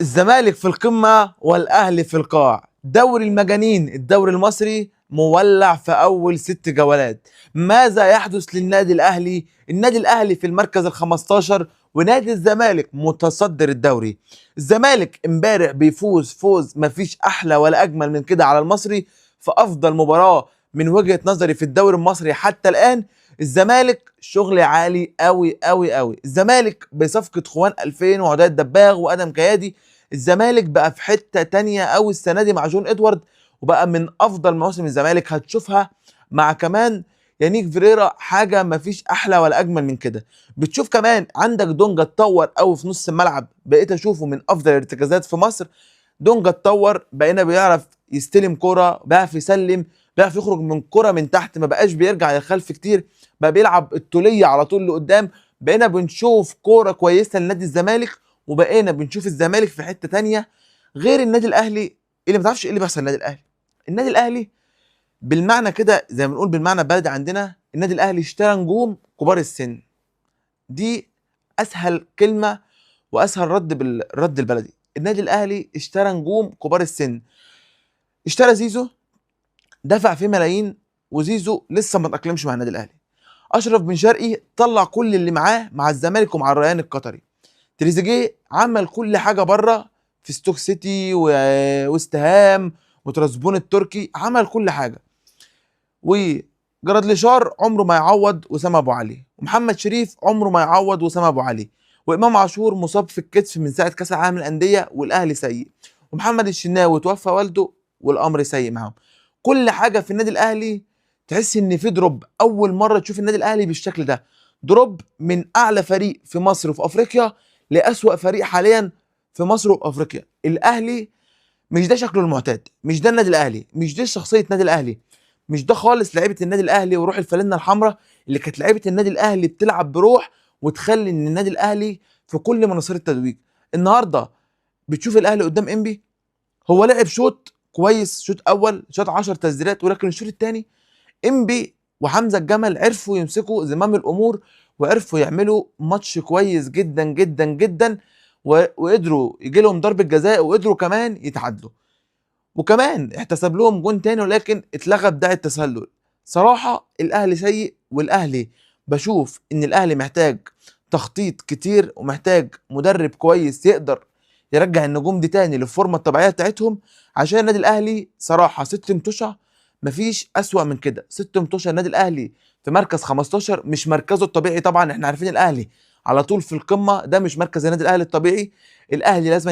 الزمالك في القمة والأهلي في القاع. دوري المجانين، الدوري المصري مولع في أول 6 جولات. ماذا يحدث للنادي الأهلي؟ النادي الأهلي في المركز ال15 ونادي الزمالك متصدر الدوري. الزمالك امبارح بيفوز فوز مفيش أحلى ولا أجمل من كده على المصري في أفضل مباراة من وجهة نظري في الدوري المصري حتى الآن. الزمالك شغل عالي قوي قوي قوي. الزمالك بصفقة خوان 2000 وعداء الدباغ وأدم كيادي، الزمالك بقى في حتة تانية قوي السنة دي مع جون إدوارد، وبقى من أفضل مواسم الزمالك هتشوفها مع كمان يانيك فيريرا. حاجة مفيش أحلى ولا أجمل من كده. بتشوف كمان عندك دونجا اتطور قوي في نص الملعب، بقيت أشوفه من أفضل الارتكازات في مصر. دونجا اتطور، بقينا بيعرف يستلم كرة، بيعرف يسلم، بيعرف يخرج من كرة من تحت، ما بقاش بيرجع للخلف كتير، بقى بيلعب الطولية على طول لقدام. بقينا بنشوف كورة كويسة لنادي الزمالك، وبقينا بنشوف الزمالك في حتة تانية غير النادي الأهلي اللي ما تعرفش ايه اللي بيحصل للنادي الأهلي. النادي الأهلي بالمعنى كده زي ما بنقول بالمعنى البلدي عندنا، النادي الأهلي اشترى نجوم كبار السن. دي أسهل كلمة وأسهل رد بالرد البلدي. النادي الأهلي اشترى نجوم كبار السن، اشترى زيزو، دفع فيه ملايين، وزيزو لسه ما تأقلمش مع النادي الأهلي. أشرف بن شرقي طلع كل اللي معاه مع الزمالك ومع الريان القطري. تريزيجيه عمل كل حاجة بره في ستوك سيتي ووست هام وترازبون التركي، عمل كل حاجة. وجرادليشار عمره ما يعوض وسام ابو علي، ومحمد شريف عمره ما يعوض وسام ابو علي، وامام عاشور مصاب في الكتف من ساعة كاس العالم للاندية والاهلي سيء، ومحمد الشناوي توفى والده والامر سيء معاهم. كل حاجة في النادي الاهلي تحس ان في drop. اول مرة تشوف النادي الاهلي بالشكل ده، drop من اعلى فريق في مصر وفي افريقيا لأسوأ فريق حاليا في مصر وفي افريقيا. الاهلي مش ده شكله المعتاد، مش ده النادي الاهلي، مش دي شخصية النادي الاهلي، مش ده خالص لعيبة النادي الاهلي وروح الفانلة الحمراء اللي كانت لعيبة النادي الاهلي بتلعب بروح وتخلي ان النادي الاهلي في كل مناصير التتويج. النهارده بتشوف الاهلي قدام انبي، هو لعب شوط كويس، شوط اول شوط 10 تسديدات، ولكن الشوط الثاني انبي وحمزة الجمل عرفوا يمسكوا زمام الامور وعرفوا يعملوا ماتش كويس جدا جدا جدا، وقدروا يجي لهم ضربه جزاء وقدروا كمان يتعادلوا، وكمان احتسب لهم جون تاني ولكن اتلغى بداعي التسلل. صراحة الاهلي سيء، والاهلي بشوف ان الاهلي محتاج تخطيط كتير ومحتاج مدرب كويس يقدر يرجع النجوم دي تاني للفورمه الطبيعية بتاعتهم، عشان النادي الاهلي صراحة 6 متوشه مفيش اسوأ من كده. 6 متوشه النادي الاهلي في مركز 15، مش مركزه الطبيعي طبعا، احنا عارفين الاهلي على طول في القمه، ده مش مركز النادي الاهلي الطبيعي. الاهلي لازم